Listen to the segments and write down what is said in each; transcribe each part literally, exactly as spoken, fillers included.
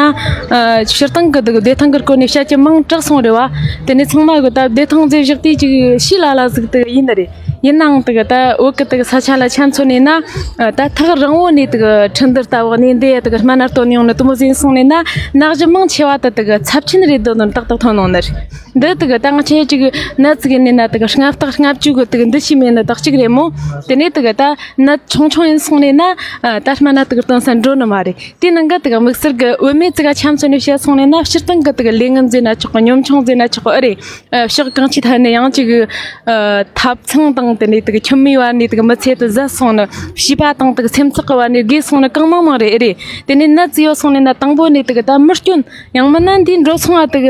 ཨ། སྤྱིར་བཏང་གི་དུ་བདེ་ཐང་གི་སྐོར་ནས་བཤད་རྒྱུ་མང་དྲགས་སོང་རེད་བ། དེ་ནས་ཚང་མ་གི་ད་བདེ་ཐང་རྫས་བཞག་དུས་ཅིག་ཤི་ལ་ལ་ཟིག་དུ་ཡིན་ནི་རེད། ཡིན་ནའང་དུ་གི་ད་བོད་གི་དུ་གི་ས་ཆ་ལ་ཆ་མཚོན་ནས་ན། ཨ། ད་ཐག་རིང་བོ་ནས་དུ་གི་ཁྲིན་ཏུར་ལྟ་བུ་གནས་འདི་ཡ་དུ་གི་སྨན་བཏོན་ཡོང་ནི་དུ་མོ་ཟིན་སོང་ནས་ན། ནད་གཞི་མང་ཆེ་བ་དུ་དུ་གི་ཚབས་ཆེན་རེད་དོ་ནོ་ཏག་ཏག་ཐོན་ནོ་ནི་རེད། འདི་དུ་གི་ད་ང་ཆེ་ཅིག་ནད་ཅིག་ཡིན་ནས་ན་དུ་གི་སྔ་བརྟག་སྔ་བཅོས་གི་དུ་གི་འདི་ཤི་མེད་ནི་དག་ཅིག་རེད་མོ། དེ་ནས་དུ་གི་ད་ནད་ཆུང་ཆུང་ཡིན་སོང་ནས་ན། ཨ། ད་སྨན་དུ་གི་བཏོན་ས་འགྲོ་ནི་མ་རེད། དེའི་ནང་གི་དེ་ག་དམིགས་བསལ་གི་བུད་མེད་ཅིག་ག་ཆ་མཚོན་ནས་བཤད་སོང་ནས་ན། སྤྱིར་བཏང་གི་དེ་ག་ལས་ངན་ཟེར་ན་ཆོག་གི། གཉོམ་ཆུང་ཟེར་ན་ཆོག་གི། ཨེ་རེད། ཨ། ཕྱོགས་གང་ཅིའི་ཐད་ནས་ཡང་ཅིག་ཨ། ཐབ་ཚང་དང་དེ་ནས་དེ་ག་ཁྱིམ་མིའི་བར་ནས་དེ་ག་མི་ཚེ་དེ་ཟད་སོང་ནི། བྱིས་པ་དང་དེ་ག་སེམས་ཚེགས་གི་བར་ནས་རྒས་སོང་ནི་གང་མང་མང་རེད། ཨེ་རེད། དེ་ནས་ནད་ཅིག་ཡོད་སོང་ནས་ན་དང་པོ་ནས་དེ་ག་ད་མི་སྐྱོན། ཡང་མིན་ན་འདིའི་འགྲོ་སོང་བ་དེ་ག་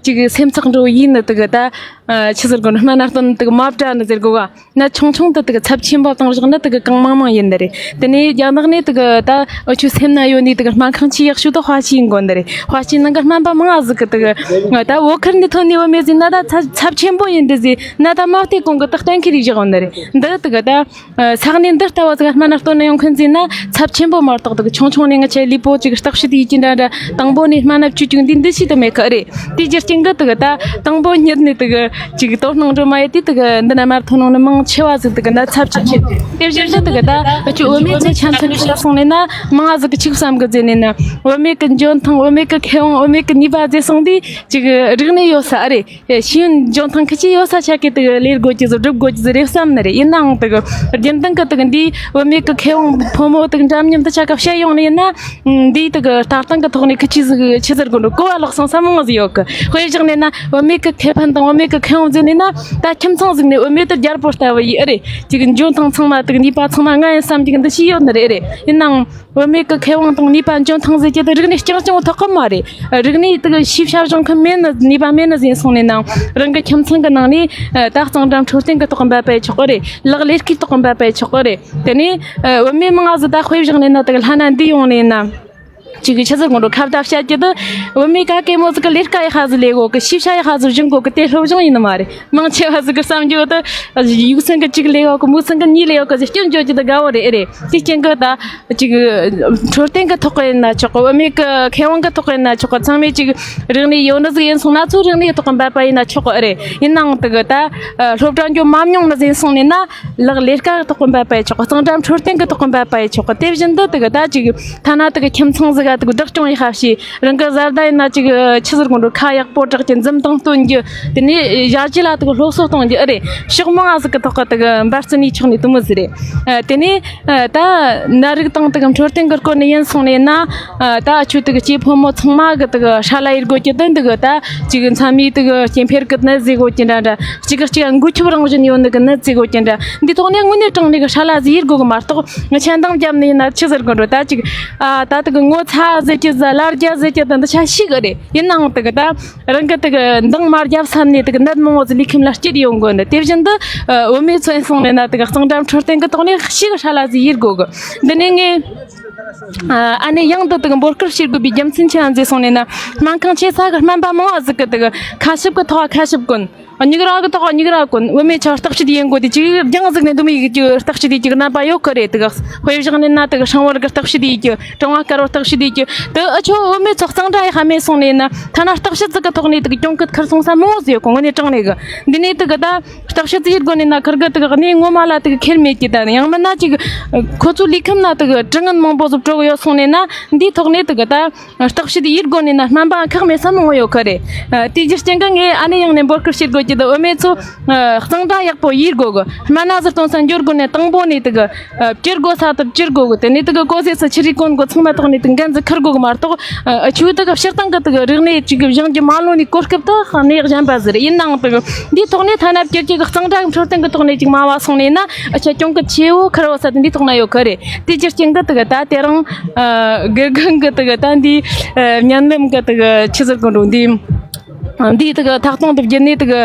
ཅིག་སེམས་ཚེགས་འགྲོ་ཡིན་ནི་དེ་ག་ད། ཨ། ཆི་ཟེར་དགོས་ནི། སྨན་བཏོན་དེ་ག་མ་བཀྲ་ནི་ཟེར་དགོས་ག། ན་ཆུང་ཆུང་དུ་དེ་ག་ཚབས་ཆེན་པོ་དང་བཞག་ན་དེ་ག་གང་མང་མང་ཡིན་ནི་རེད། དེ་ནས་རྒྱ་ནག་ནས་དེ་ག་ད་འུ་ཆོའི་སེམས་ན་ཡོད་ནི་དེ་ག་སྨན་ཁང་ཆེས་ཡག་ཤོས་དེ་ཧྭ་ཤིས་ཡིན་དགོས་ནི་རེད། ཧྭ་ཤིས་ནང་གི་སྨན་པ་མང་ང་ཟིག་གི་དེ་ག་ད་བོད་ཁུལ་ནས་ཐོན་ནི་བུད་མེད་ཟིག་ན་ད་ཚབས་ཚབས་ཆེན་པོ་ཡིན་འདི་ཟིག་ན་ད་མ་བལྟས་གོང་གི་དེ་གཏན་འཁེལ་ཡིག་བཞག་ཡོད་ནི་རེད། འདི་དེ་ག་ད་ས་གནས་འདི་ལྟ་བུ་ཟིག་སྨན་བཏོན་ཡོང་མཁན་ཟིག་ན་ཚབས་ཆེན་པོ་མ་གཏོགས་དེ་ག་ཆུང་ཆུང་ནས་ང་ཆེ་ལུས་པོ་ཅིག་བརྟག་དཔྱད་ཡིན་གྱི་འདྲ་འདྲ། དང་པོ་ནས་སྨན་བཅོས་ཅིག་འདི་འདི་ཤི་དུ་མེད་གི། ཨེ་རེད། དེའི་རྒྱུ་རྐྱེན་གི་དེ་ག་ད་དང་པོ་ཉིད་ནས་དེ་ག་ཅིག་དོ་སྣང་འགྲོ་མ་ཡོད་དུས་དེ་ག་འདི་ན་མར་ཐོན་ནོ་ནི་མང་ཆེ་བ་ཟིག་དེ་ག་ན་ཚབས་ཆེ་ཆེ། དེ་བཞིན་དུ་དེ་ག་ད་ཁྱོད་བུད་མེད་ཚོ་ཆ་མཚོན་ནས་བཤད་སོང་ནས་ན། མང་ང་ཟིག་གི་ཆིག་བསམ་གི་ཟེར་ནས་ན། བུད་མེད་གི་འཇོན་ཐང་། བུད་མེད་གི་མཁས་དབང་། བུད་མེད་གི་ནུས་པ་ཟེར་སོང་དུས་ཅིག་རིག་གནས་ཡོད་ས། ཨེ་རེད། ཤེས་ཡོན་འཇོན་ཐང་ཁི་ཆི་ཡོད་ས་ཆ་གི་དེ་ག་ལས་དགོས་ཀྱི་ཟིག་སྒྲུབ་དགོས་ཀྱི་ཟིག་རེད་བསམ་ནི་རེད། ཡིན་ནའང་དེ་ག་རྒྱུན་ལྡན་གི་དེ་ག་འདི་བུད་མེད་གི་མཁས་དབང་ཕོ་མོ་དེ་ག་འདྲ་མཉམ་དུ་ཆ་ག་བཤད་ཡོང་ནི་ཡིན་ན། འདིའི་དེ་ག་ལྟ་སྟངས་གི་ཐོག་ནས་ཁི་ཆི་ཟིག་ཆི་ཟེར་དགོས་འགྲོ་གོ་བ་ལོག་སོང་ས་མང་ཟིག་ཡོད་གི། དཔེ་བཞག་ནས་ན་བུད་མེད་གི་ཁེ་ཕན་དང་བུད་མེད་གི་ཁེ་དབང་ཟེར་ནས་ན། ད་ཁྱིམ་ཚང་ཟིག་ནས་བུད་མེད་དེ་རྒྱལ་པོ་ལྟ་བུ་ཡིན། ཨེ་རེད། ཅིག་འཇོན་ཐང་ཚང་མ་དེ་ག་ནུས་པ་ཚང་མ་ང་ཡིན་བསམ་གྱི་འདི་ཤི་ཡོད་ནི་རེད། ཨེ་རེད། ཡིན་ནའང་བུད་མེད་གི་ཁེ་དབང་དང་ནུས་པ་འཇོན་ཐང་ཟེར་གྱི་དེ་རིག་གནས་རྐྱང་རྐྱང་ཐོག་གི་མ་རེད། རིག་གནས་དེ་ག་ཤེས་བྱ་སྦྱོང་མཁན་མེད་ནི། ནུས་པ་མེད་ནི་ཟིན་སོང་ནས་ན། རང་གི་ཁྱིམ་ཚང་གི་ནང་ནས་ད་གཙང་སྦྲ་འཕྲོད་བསྟེན་གི་ཐོག་འབད་པ་ཡི་ཆོག་གི་རེད། ལག་ལས་ཀའི་ཐོག་འབད་པ་ཡི་ཆོག་གི་རེད། དེ་ནས་བུད་མེད་མང་ང་ཟིག་ད་དཔེ་བཞག་ནས་ན་དེ་ག་ལྷ་ན་འདི་ཡོང་ནས་ན། ཅིག་གི་ཆི་ཟེར་དགོས་འགྲོ་ཁ་བརྡ་བཤད་ཀྱི་དུ། བུད་མེད་ག་གེ་མོ་ཟིག་གི་ལས་ཀ་ཡག་ཧ་ཟིག་ལས་གོ་གི། ཤེས་བྱ་ཡག་ཧ་ཟིག་སྦྱོང་གོ་གི། དེ་སློབ་སྦྱོང་ཡིན་ནི་མ་རེད། མང་ཆེ་བ་ཟིག་གི་བསམ་རྒྱུ་དུ། ཡུག་སེང་གི་གཅིག་ལས་གོ་གི། མུག་སེང་གི་གཉིས་ལས་གོ་གི་ཟེར་སྐྱོན་བརྗོད་ཀྱི་དུ་དགའ་བོ་རེད། ཨེ་རེད། དེ་རྐྱེན་གི་ད་ཅིག་འཕྲོད་བསྟེན་གི་ཐོག་གི་ཡིན་ན་ཆོག་གི། བུད་མེད་གི་ཁེ་དབང་གི་ཐོག་གི་ཡིན་ན་ཆོག་གི། ཚང་མས་ཅིག་རིག་གནས་ཡོད་ནི་ཟིག་ཡིན་སོང་ན་ཚོ་རིག་གནས་གི་ཐོག་གི་འབད་པ་ཡིན་ན་ཆོག་གི། ཨེ་རེད། ཡིན་ནའང་དེ་གི་ད་སློབ་གྲྭ་འགྱོ་མ་མྱོང་ནི་ཟིན་སོང་ནས་ན། ལག་ལས་ཀ་ཐོག་གི་འབད་པ་ཡི་ཆོག་གི། གཙང་སྦྲ་འཕྲོད་བསྟེན་གི་ཐོག་གི་འབད་པ་ཡི་ཆོག་གི། དེ་བཞིན་དུ་དེ་གི་ད་ཅིག་ཐ་ན་དེ་གི་ཁྱིམ་ཚང་ཟིག་ག་དེ་གི་བདག་སྐྱོང་ཡི་ཧ་བྱས། རང་གི་བཟའ་ཟླ་ཡིན་ན་ཅིག་ཆི་ཟེར་དགོས་འགྲོ་ཁ་ཡག་པོ་གྲགས་ཀྱི། འཛུམ་དང་སྟོན་རྒྱུ། དེ་ནས་ཞ་ཅི་ལ་དེ་གི་སློབ་གསོ་གཏོང་རྒྱུ། ཨེ་རེད། ཕྱོགས་མང་ང་ཟིག་གི་ཐོག་གི་དེ་གི་འབད་བརྩོན་ཡི་ཆོག་ནི་དུ་མོ་ཟིག་རེད། དེ་ནས་ད་ནད་རིགས་དང་དེ་གི་འཕྲོད་བསྟེན་གི་སྐོར་ནས་ཡིན་སོང་ནས་ན། ད་ཆོས་དེ་གི་སྐྱེས་ཕོ་མོ་ཚང་མ་གི་དེ་གི་ཧྲ་ལ་ཡིར་དགོས་ཀྱི་དོན་དེ་གི་ད་ཅིག་མཚན་མོའི་དེ་གི་སྐྱེ་འཕེལ་གི་ནད་ཟེར་དགོས་ཀྱི་འདྲ་འདྲ། གཅིག་གིས་གཅིག་འགུལ་སྐྱོད་རང་བཞིན་ཡོད་ནི་གི་ནད་ཟེར་དགོས་ཀྱི་འདྲ། འདི་ཐོག་ནས་དངོས་གནས་དྲང་གནས་གི་ཧྲ་ལ་ཟིག་ཡེད་དགོས་གི་མ་གཏོགས། ང་ཆ་འདང་བརྒྱབ་ནས་ཡིན་ན་ཆི་ཟེར་དགོས་འགྲོ། ད་ཅིག་ཨ་ད་དེ་གི་ངོ་ཚ་ཟེར་གྱི་ཟ། ལར་རྒྱ་ཟེར་གྱི་ད་འདི་ཆ་ཞིག་གི་རེད། ཡིན་ནའང་དེ་གི་ད་རང་གི་དེ་གི་འདང་མ་བརྒྱབ་བསམ་ནས་དེ་གི་ནད་མང་བོ་ཟིག་ལུས་ཁམས་ལ་སྐྱེལ་ཡོང་དགོས་ནི། དེ་བཞིན་དུ་བུད་མེད་ཚོ་ཡིན་སོང་ནས་ན་དེ་གི་གཙང་སྦྲ་འཕྲོད་བསྟེན་གི་ཐོག་ནས་ཞིག་ཧྲ་ལ་ཟིག་ཡེད་དགོས་གི། འདི་ནས་ངས་ཨ་ནི་ཡང་དུ་དེ་གི་འབོད་སྐུལ་བྱེད་དགོས་པའི་རྒྱུ་མཚན་ཆི་ཡང་ཟེར་སོང་ནས་ན། སྨན་ཁང་ཆེ་ས་གི་སྨན་པ་མང་བ་ཟིག་གི་དེ་གི་ཁ་ཞིབ་གི་ཐོག་ཁ་ཞིབ་གོན། མྱིག་ར་གི་ཐོག་མྱིག་ར་གོན། བུད་མེད་ཆ་བརྟག་དཔྱད་ཡིན་དགོས་དེ་ཅིག་རྒྱང་ཟིག་ནས་འདུམ་ཡིག་ཅིག་བརྟག་དཔྱད་ཡིག་ཅིག་རྣམ་པ་ཡོད་གི་རེད། དེ་གི་དཔེ་བཞག་ནས་ན་དེ་གི་ཧྲང་བར་གི་བརྟག་དཔྱད་ཡིག་ཅིག་གྲང་བ་དཀར་བ་བརྟག་དཔྱད་ཡིག་ཅིག་དེ་ཨ་ཆོ་བུད་མེད་ཚོ་གཙང་སྦྲ་ཡི་ཧ་མེད་སོང་ནས་ན། ཐ་ན་བརྟག་དཔྱད་ཟིག་གི་ཐོག་ནས་དེ་གི་གྱོང་གུད་ཁུར་སོང་ས་མང་བོ་ཟིག་ཡོད་གི། དངོས་གནས་དྲང་གནས་གི། འདི་ནས་དེ་གི་ད་བརྟག་དཔྱད་ཟིག་ཡེད་དགོས་ནས་ན་ཁུར་གི་དེ་གི་གནས་ངོ་མ་ལ་དེ་གི་ཁེལ་མེད་ཀྱི། ད་ཡང་མིན་ན་ཅིག་ཁོ་ཚོའི་ལུས་ཁམས་ན་དེ་གི་དྲི་ངན་མང་པོ་ཟིག་བྲོ་གི་ཡོད་སོང་ནས་ན། འདིའི་ཐོག་ནས་དེ་གི་ད་བརྟག་དཔྱད་ཡེད་དགོས་ནས་ན་སྨན་པ་ཁག་མེད་ས་མང་བོ་ཡོད་གི་རེད། ཨ། དེའི་རྒྱུ་རྐྱེན་གི་ངས་ཨ་ནི་ཡང་ནས་འབོད་སྐུལ་བྱེད་དགོས་ཀྱི་འདུག་བུད་མེད་ཚོ། ཨ། གཙང་སྦྲ་ཡག་པོ་ཡེད་དགོས་གི། སྨན་སྣ་ཟིག་གཏོང་ས་འགྱོ་དགོས་ནས་དང་པོ་ནས་དེ་གི། ཨ། བཅིར་དགོས་ས་དེ་བཅིར་དགོས་གི། དེ་ནས་དེ་གི་གོ་ཟས་སུ་ཆི་རིགས་གོན་དགོས། ཚང་མ་ཐོག་ནས་དེ་འགན་ཟིག་ཁུར་དགོས་གི་མ་གཏོགས། ཨ། ཆུ་དེ་གི་སྤྱིར་བཏང་གི་དེ་གི་རིག་གནས་ཅིག་གི་སྦྱང་རྒྱུ་མ་ལོན་ནས་གོ་སྐབས་དེ་གནས་གཞན་པ་ཟིག་རེད། ཡིན་ནའང་དེ་གི་འདིའི་ཐོག་ནས་ཐ་ན་བསྐྱར་གྱི་གི་གཙང་སྦྲ་གི་འཕྲོད་བསྟེན་གི་ཐོག་ནས་ཅིག་མ་བ་སོང་ནས་ན། ཨ་ཆ་གྱོང་གུད་ཆེ་བོ་ཁུར་བ་ས་དེ་འདིའི་ཐོག་ན་ཡོད་གི་རེད། དེའི་རྒྱུ་རྐྱེན་གི་དེ་གི་ད་དེ་རིང་། ཨ། དགེ་རྒན་གི་དེ་གི་ད་འདི། ཨ། བརྙན་ལམ་གི་དེ་གི་ཆི་ཟེར་གོ་འགྲོ་འདི། འདིའི་དུ་གི་ཐག་ཚང་དུ་བརྒྱུད་ནས་དུ་གི་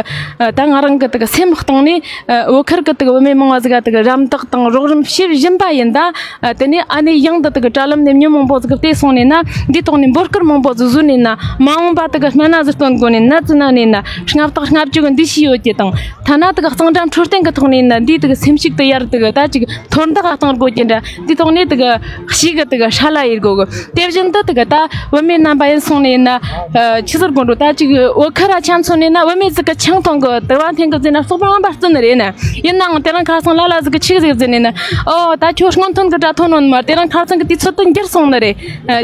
ད་ང་རང་གི་དུ་གི་སེམས་གཏིང་ནས་བོད་ཁུལ་གི་དུ་གི་བུད་མེད་མང་བ་ཟིག་ག་དུ་གི་རམ་འདེགས་དང་རོགས་རམ་བྱེད་བཞིན་པ་ཡིན་ད། དེ་ནས་ཨ་ནེ་ཡང་དུ་དུ་གི་དྲ་ལམ་ནས་མྱི་མང་པོ་ཟིག་གི་བལྟས་སོང་ནས་ན། འདིའི་ཐོག་ནས་འབོད་སྐུལ་མང་པོ་ཟིག་བཟོས་ནས་ན། མ་འོངས་པ་དུ་གི་སྨན་སྣ་ཟིག་སྟོན་དགོས་ནས་ན། ཙི་ན་ནས་ན་སྔ་བརྟག་སྔ་བཅོས་གི་འདི་ཤི་ཡོད་ཀྱི་དང་། ཐ་ན་དུ་གི་གཙང་སྦྲ་འཕྲོད་བསྟེན་གི་ཐོག་ནས་ན་འདིའི་དུ་གི་སེམས་ཤུགས་དུ་ཡར་དུ་གི་ད་ཅིག་མཐོར་འདེགས་གཏང་དགོས་ཀྱི་འདྲ། འདི་ཐོག་ནས་དེ་གི་ཤིག་གི་དེ་གི་ཧྲ་ལ་ཡེད་དགོས་གི། དེ་བཞིན་དུ་དེ་གི་ད་བུད་མེད་རྣམ་པ་ཡིན་སོང་ནས་ཡིན་ན། ཆི་ཟེར་དགོས་འགྲོ། ད་ཅིག་བོད་ཁ་ར་ཆ་མཚོན་ནས་ན། བུད་མེད་ཟིག་གི་ཆང་འཐུང་གི་དུ་བ་འཐེན་གི་ཟེར་ན་བཙོག་པ་རྔམ་པ་བརྩི་ནི་རེད་ན། ཡིན་ནའང་དེ་རིང་ཁ་སང་ལ་ལ་ཟིག་གི་ཆི་ཟིག་ཟེར་ནས་ན། ཨོ་ད་ཁྱོད་སྔོན་ཐོན་གི་དྲ་ཐོན་ནོ་མ། དེ་རིང་ཁ་སང་གི་དུས་ཚོད་དུ་འགྱུར་སོང་ནི་རེད།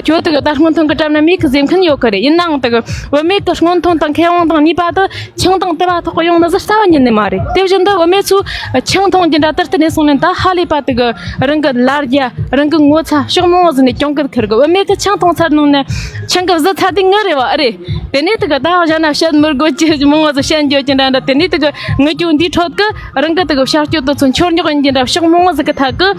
ཁྱོད་དེ་གི་ད་སྔོན་ཐོན་གི་དྲ་ན་མེད་གི་ཟེར་མཁན་ཡོད་གི་རེད། ཡིན་ནའང་དེ་གི་བུད་མེད་གི་སྔོན་ཐོན་དང་མཁས་དབང་དང་ནུས་པ་དུ་ཆང་དང་དུ་བ་ཐོག་གི་ཡོང་ནི་ཟིག་རྩ་བ་ཉིད་ནས་མ་རེད། དེ་བཞིན་དུ་བུད་མེད་ཚོས་ཆང་འཐུང་རྒྱུ་འདྲ་དེར་བརྟེན་ནས་སོང་ནས་ད་ཧ་ལས་པ་དེ་གི་རང་གི་ལ་རྒྱ། རང་གི་ངོ་ཚ། ཕྱོགས་མང་བོ་ཟིག་ནས་གྱོང་གུད་ཁུར་གི། བུད་མེད་གི་ཆང་འཐུང་ཚར་ནང་ནས་ཆང་གི་བཟི་ཚར་དུས་ངུ་རེད་བ། ཨེ་རེད། དེ་ནས་དེ་གི་ད་གཞན་ན་བཤད་མི་དགོས་ཀྱི་མང་བོ་ཟིག་བཤད་འགྱོ་རྒྱུ་འདྲ་འདྲ། དེ་ནས་དེ་གི་ངུ་རྒྱུ་འདིའི་ཁྲོད་གི་རང་གི་དེ་གི་བྱ་སྤྱོད་དེ་ཚོ་འཆོར་ཉོག་ཡིན་རྒྱུ་འདྲ། ཕྱོགས་མང་བོ་ཟིག་གི་ཐད་གི་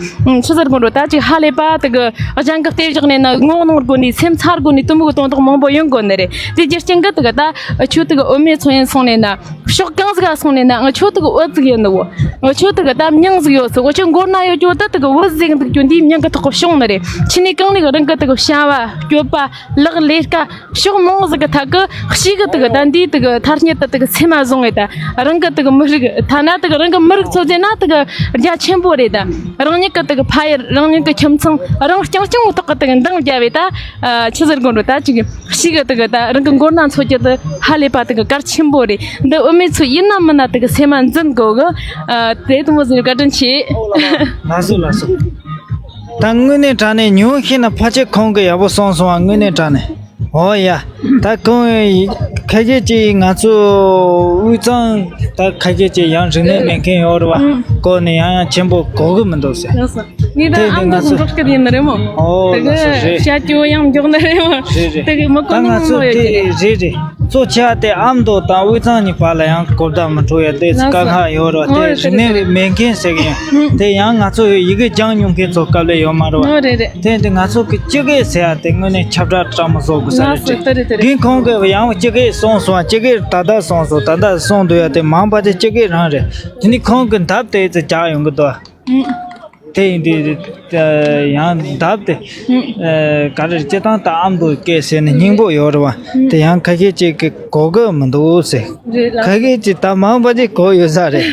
ཆི་ཟེར་དགོས་འགྲོ། ད་ཅིག་ཧ་ལས་པ་དེ་གི་གཞན་གི་བལྟས་བཞག་ནས་ན་ངོ་གནོང་དགོས་ནས། སེམས་ཚ་དགོས་ནས། དུ་མོ་གི་དོན་དག་མང་བོ་ཡོང་དགོས་ནི་རེད། དེ་རྒྱུ་རྐྱེན་གི་དེ་གི་ད་ཁྱོད་དེ་གི་བུད་མེད་ཚོ་ཡིན་སོང་ནས་ན། ཕྱོགས་གང་ཟིག་ག་སོང་ནས་ན། ང་ཁྱོད་དེ་གི་འོད་ཟིག་ཡིན་ནི་བོ། ང་ཁྱོད་དེ་གི་ད་མྱིང་ཟིག་ཡོད་སོ། ང་ཁྱོད་མགོ་ན་ཡོད་རྒྱུ་ད་དེ་གི་འོད་ཟིག་འདུག་རྒྱུ་འདིའི་མྱིང་གི་ཐོག་གི་བྱུང་ནི་རེད། ཕྱི་ནས་གང་ནས་གི་རང་གི་དེ་གི་བྱ་བ། སྤྱོད་པ། ལག་ལས་ཀ། ཕྱོགས་མང་ཟིག་གི་ཐད་གི་ཤིག་གི་དེ་གི་ད་འདིའི་དེ་གི་ཐ་སྙད་དེ་དེ་གི་སེམས་མ་བཟུང་བས་ད། རང་གི་དེ་གི་མི་རིགས། ཐ་ན་དེ་གི་རང་གི་མི་རིགས་ཚོ་ཟེར་ན་དེ་གི་རྒྱ་ཆེན་པོ་རེད་ད། རང་ཉིད་གི་དེ་གི་ཕ་ཡུལ། རང་ཉིད་གི་ཁྱིམ་ཚང་། རང་རྐྱང་རྐྱང་གི་ཐོག་གི་དེ་གི་འདང་བརྒྱབ་བས་ད། ཆི་ཟེར་དགོས་འགྲོ། ད་ཅིག་ཤིག་གི་དེ་གི་ད་རང་གི་མགོ་ན་འཚོ་རྒྱུ་དེ་ཧ་ལས་པ་དེ་གི་གལ་ཆེན་པོ་རེད། འདི་བུད་མེད་ཚོ་ཡིན་ན་མིན་ན་དེ་གི་སེམས་མ་འཛིན་དགོས་གི། དེ་དུ་མོ་ཟིན་བཀའ་དྲིན་ཆེ། ལགས་སོ་ལགས་སོ། ད་དངོས་གནས་དྲང་གནས་ཉུང་ཤས་ན་ཕལ་ཆེར་ཁོང་གི་ཡག་པོ་གསུངས་སོང་བ། དངོས་གནས་དྲང་གནས། ཨོ་ཡ། ད་ཁོང་ཁ་ཤས་ཅིག་ང་ཚོ་དབུས་གཙང་ད་ཁ་ཤས་ཅིག་ཡང་རིག་གནས་མེད་མཁན་ཡོད་རེད་བ། ཨང་། གོ་ནས་ཡང་ཡང་ཆེན་པོ་གོ་གི་མི་འདུག་ཟེར། ལགས་སོ། ངས་ད་དེ་ཨ་མདོ་ང་ཚོ་འབྲོག་སྐད་ཡིན་ནི་རེད་མོ། ཨོ་དེ་གི་ལགས་སོ་རེད། བཤད་རྒྱུ་ཡང་མགྱོགས་ནི་རེད་མོ། རེད་རེད། དེ་གི་མི་གོ་ད་ནི་ང་མང་ཚོ་བོ་ཡོད་དེ་ཀྱི་རེད། རེད་རེད། གཙོ་ཆེ་བ་དེ་ཨ་མདོ་དང་དབུས་གཙང་གཉིས་བར་ལ་ཡང་གོ་བརྡ་མི་འཕྲོད་ཡ་དེ་ལགས་སོ། དཀའ་ངལ་ཡོད་རེད་བ། དེ་ཨོ་རིག་གནས་རེད་རེད། མེད་མཁན་ཟེར་གི་ཡིན། ཨང་། དེ་ཡང་ང་ཚོ་ཡི་གེ་སྦྱང་མྱོང་མཁན་ཚོ་སྐབས་ལས་ཡོད་མ་རེད་བ། ཨོ་རེད་རེད། དེ་འདི་ང་ཚོ་གི་སྤྱི་སྐད་ཟེར་ཡ་དེ་དངོས་གནས་ཁྱབ་བསྒྲགས་སྤྲ་མོ་བཟོ་དགོས་ས་ལགས་རེད། སོ་དེ་རེད་དེ་རེད། རྒན་ཁོང་གིས་ཡང་སྤྱི་སྐད་གསུངས་སོང་། སྤྱི་སྐད་ད་ལྟ་གསུངས་སོང་། ད་ལྟ་གསུངས་འདུག་ཡ་དེ་མང་པ་དེ་སྤྱི་སྐད་རང་རེད། དེ་ནི་ཁོང་གི་འདབས་དེ་ཚོ་རྒྱག་ཡོང་གི་འདུག་ཨང་། དེ་ཡིན་དུས་ཡང་འདབས་དེ་ཨང་། ག་རེ་རེད། སྤྱི་བཏང་ད་ཨ་མདོ་སྐད་ཟེར་ནས་སྙིང་པོ་ཡོད་རེད་བ། ཨང་། དེ་ཡང་ཁ་ཤས་ཅིག་གིས་གོ་གི་མི་འདུག་ཟེར། རེད་ལགས། ཁ་ཤས་ཅིག་ད་མང་པོ་ཅིག་གོ་ཡོད་ས་རེད།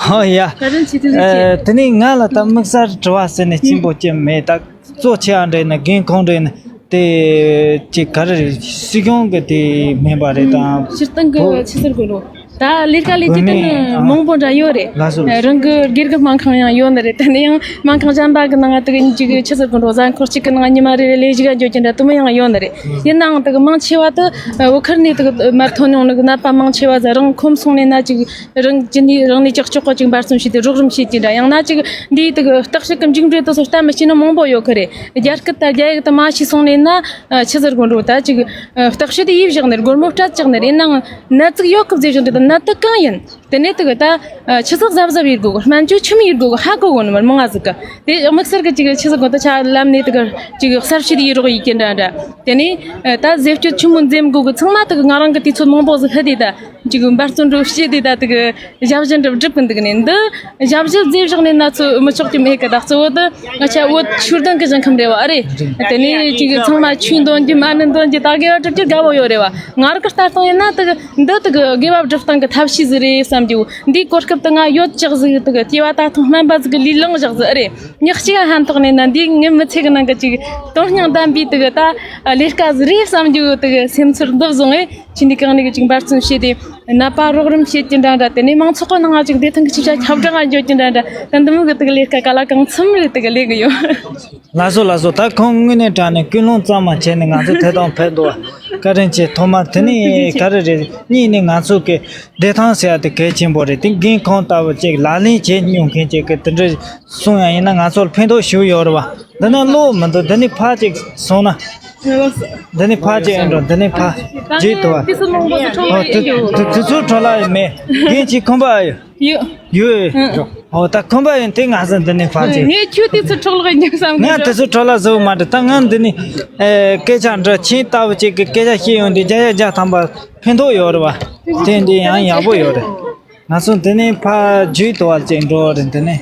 ཧོ་ཡ། བཀའ་དྲིན་ཆེ། ཐུགས་རྗེ་ཆེ། ཨེ། དེ་ནས་ང་ལ་ད་དམིགས་བསལ་དྲི་བ་ཟེར་ནས་ཆེན་པོ་ཅིག་མེད། ད་གཙོ་ཆེ་བ་འདྲ་ཡིན་ན། རྒན་ཁོང་འདྲ་ཡིན་ན་དེ་ཅིག་ག་རེ་རེད། སྲིད་གཞུང་གི་དེ་མིན་པ་རེད་དང་། སྤྱིར་བཏང་གི་བོད་ཆི་ཟེར་དགོས་རེད། ད་ལས་ཀ་ལས་རྒྱུ་དེ་ནི་མང་པོ་འདྲ་ཡོད་རེད། ལགས་སོ་ལགས་སོ། རང་གི་སྒེར་གི་སྨན་ཁང་ཡང་ཡོད་ནི་རེད། དེ་ནས་ཡང་སྨན་ཁང་གཞན་པ་གི་ནང་ང་དེ་གི་ཅིག་ཆི་ཟེར་དགོས་རེད། གཟའ་འཁོར་གཅིག་གི་ནང་ཉི་མ་རེ་རེ་ལས་ཞིག་ག་འགྱོ་རྒྱུ་འདྲ་དེ་མོ་ཡང་ཡོད་ནི་རེད། ཡིན་ནའང་དེ་གི་མང་ཆེ་བ་དེ་བོད་ཁུལ་ནས་དེ་གི་མར་ཐོན་ཡོང་ནི་གི་ནད་པ་མང་ཆེ་བ་ཟ་རང་ཁོམ་སོང་ནས་ན་ཅིག་རང་ཅི་ནས་རང་ནས་ཅག་ཅོག་གི་ཅིག་འབད་བརྩོན་བྱས་ཏེ་རོགས་རམ་བྱེད་ཀྱི་འདྲ། ཡང་ན་ཅིག་འདིའི་དེ་གི་བརྟག་དཔྱད་ཀྱི་མཇུག་འབྲས་དེ་ཚོ་ལྟ་མི་ཤེས་ནི་མང་པོ་ཡོད་གི་རེད། རྒྱ་སྐད་དང་རྒྱ་ཡིག་དེ་མ་ཤེས་སོང་ནས་ན་ཆི་ཟེར་དགོས་འགྲོ། ད་ཅིག་བརྟག་དཔྱད་དེ་ཡིབ་བཞག་ནས་སྒོར་མོ་སྤྲད་བཞག་ནས་རེད། ནང་ནད་ཙིག་ཡོད་གི་བཟོས་བཞག་འདུག་ད་ནད་དེ་གང་ཡིན། དེ་ནས་དེ་གི་ད་ཆི་ཟིག་གཟབ་གཟབ་ཡེད་དགོས་གི། སྨན་བཅོས་ཆི་མོ་ཡེད་དགོས་གི་ཧ་གོ་གོ་ནི་མར་མང་ང་ཟིག་གི། དེ་དམིགས་བསལ་གི་ཅིག་ཆི་ཟིག་གོ་ད་ཆ་ལམ་ནས་དེ་གི་ཅིག་གསར་བཤད་ཡེད་རོགས་ཡེད་ཀྱི་འདྲ་འདྲ། དེ་ནས་ད་ཟས་སྤྱོད་ཆི་མོ་འཛེམ་དགོས་གི། ཚང་མ་དེ་གི་ང་རང་གི་དུས་ཚོད་མང་པོ་ཟིག་ལྷོད་དེ་ད་ཅིག་འབད་བརྩོན་འགྲོ་བྱེད་དེ་ད་དེ་གི་ཞབས་ཞུ་འགྲུབ་འགྲུབ་གི་འདུག་ནས། འདི་ཞབས་ཞུ་བཟོས་བཞག་ནས་ན་ཚོད་མི་ཆོག་གི་མེད་གི། ད་གཙོ་བོ་དེ་ང་ཆ་བོད་ཆོས་ལྡན་གི་ཞིང་ཁམས་རེད་བ། ཨ་རེད། དེ་ནས་ཅིག་ཚང་མ་ཆོས་འདོན་རྒྱུ་མ་ཎི་འདོན་རྒྱུ་ད་དགེ་བ་སྒྲུབ་རྒྱུ་དགའ་བོ་ཡོད་རེད་བ། ང་རང་གི་ལྟ་སྟངས་ཡིན་ན་དེ་གི་འདི་དེ་གི་དགེ་བ་སྒྲུབ་སྟངས་གི་ཐབས་ཤེས་ཟིག་རེད་བསམ་རྒྱུ། འདིའི་གོ་སྐབས་དེ་ང་ཡོད་ཅག་ཟིག་དེ་གི་སྐྱེ་བ་ད་ཐེངས་སྨན་པ་ཟིག་གི་ལས་བླངས་བཞག་ཟིག་ཨ་རེད། ཉག་གཅིག་ཧན་ཐོག་ནས་ན་འདིའི་ངའི་མི་ཚེ་གི་ནང་གི་ཅིག་དོན་སྙིང་ལྡན་པའི་དེ་གི་ད་ལས་ཀ་ཟིག་རེད་བསམ་རྒྱུ་དེ་གི་སེམས་ཚོར་འདི་བཟུང་ངས་ཆི་འདི་གང་ནས་གི་ཅིག་འབད་བརྩོན་བྱས་ཏེ་ནད་པ་རོགས་རམ་བྱེད་ཀྱི་འདྲ་འདྲ། དེ་ནས་མང་ཚོགས་གི་ནང་ང་ཅིག་བདེ་ཐང་གི་ཅིག་ཆ་ཁྱབ་བསྒྲགས་ང་འཇོག་ཀྱི་འདྲ་འདྲ། ད་འདི་མོ་གི་དེ་གི་ལས་ཀ་ག་ལ་གང་འཚམ་རེ་དེ་གི་ལས་གི་ཡོད། ལགས་སོ་ལགས་སོ། ད་ཁོང་དངོས་གནས་དྲང་གནས་ཀུན་སློང་གཙང་མ་བྱས་ནས་ང་ཚོ་ཐད་གཏོང་ཕེབས་འདུག་བ། བཀའ་དྲིན་ཆེ། ཐོག་མར་དེ་ནས་ག་རེ་རེད། གཉིས་ནས་ང་ཚོ་གི་བདེ་ཐང་ཟེར་ཡ་དེ་གལ་ཆེན་པོ་རེད། དེ་རྒན་ཁོང་ལྟ་བུ་ཅིག་ལག་ལེན་བྱེད་མྱོང་མཁན་ཅིག་གི་དེ་འདྲ་གསུང་ཡ་ཡིན་ན་ང་ཚོར་ཕན་ཐོགས་ཞེ་པོ་ཡོད་རེད་བ། འདི་ན་གློག་མི་འདུག་འདི་ནས་ཕར་ཅིག་སོང་ན། འདི་ནས་ཕར་ཅིག་ཨེ་འགྲོ། འདི་ནས་ཕར་བརྗེད་འདུག་བ། ཨོ་དེ་དེ་ཚོ་ཁྲོ་ལ་ཡོད་མེད། རྒན་ཁྱེད་ཁོམ་པ་ཡོད། ཡོད། ཡོད། ཨོ་ད་ཁོམ་པ་ཡིན་དེ་ང་ཚོ་འདི་ནས་ཕར་ཅིག་ངས་ཁྱོད་དེ་ཚོ་འཕྲོ་བརླག་ཉོ་བསམ་གི་ང་དེ་ཚོ་འཕྲོ་བརླག་བཟོ་གི་མ་འདྲ། ད་ང་འདི་ནས་ཨེ་སྐད་ཆ་འདྲ་ཆེན་ལྟ་བུ་ཅིག་གི་སྐད་ཆ་བཤད་ཡོང་དུས་བརྒྱ་ཆ་བརྒྱ་ཐམ་པ་ཕན་ཐོགས་ཡོད་རེད་བ། དེ་འདི་ཡང་ཡག་པོ་ཡོད་རེད། ང་ཚོ་འདི་ནས་ཕར་རྒྱུད་དུ་བར་ཅིག་འགྲོ་རེད། འདི་ནས།